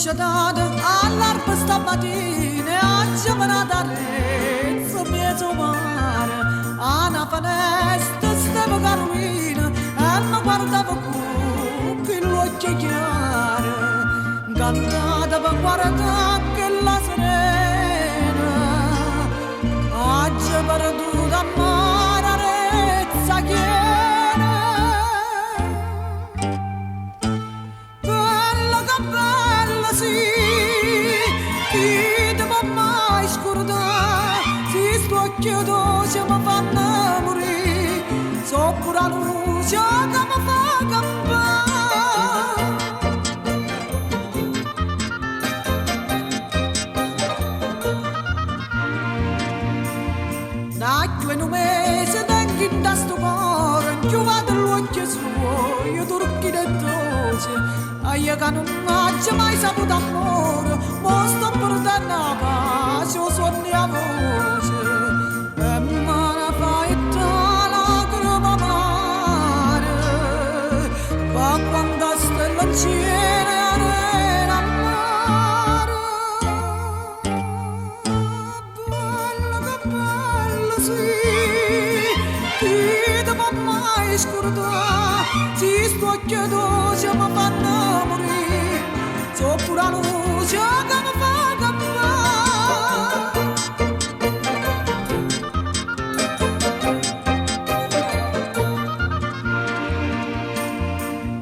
scetato all'alba stamattina e aggia menato 'a rezza 'mmiez' 'o mare. A na fenesta steva Carulina e me guardava cu chill'uocchie chiare. 'Ncantata pe guardà chella serena Aggio perduto a mare 'a rezza chiena. Bella che bella sì, chi te po' mai scurdà, si st'uocchie doce me fanno murì, so' pure 'a luce ca me fa campà. Da cchiù 'e nu mese tengo 'int'a stu core 'nchiuvato ll'uocchie suoje turchine e doce. E io ca nun aggio mai saputo ammore, mo sto perdenno 'a pace, 'o suonno e 'a voce. E me ne fa jettà lacreme amare, pe' quanta stelle 'ncielo e arena a mare. Bella che bella sì, chi te po' mai scurdà, si st'uocchie doce me fanno murì, so' pure 'a luce ca me fa campà.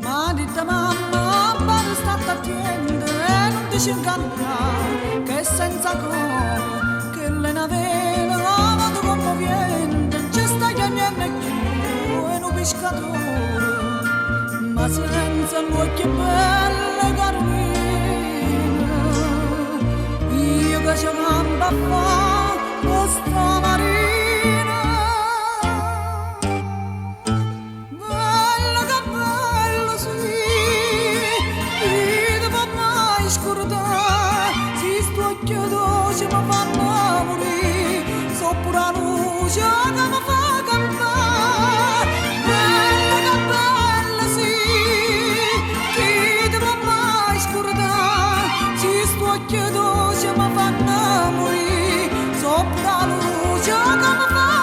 M'ha ditto mamma, abbada statte attiento e nun te ce 'ncantà, che senza core, chella è na vela, avota comm' 'o viento, nce sta chiagnenno cchiù 'e nu piscatore, ma senza ll'uocchie belle 'e Carulina, io che ce campo a fa' pe' sta marina. Bella che bella sì, chi te po' mai scurdà, si st'uocchie doce me fanno murì, so' pure 'a luce ca me fa campà. Bella che bella sì, chi te po' mai scurdà, si st'uocchie doce me fanno murì, so' pure 'a luce ca me fa.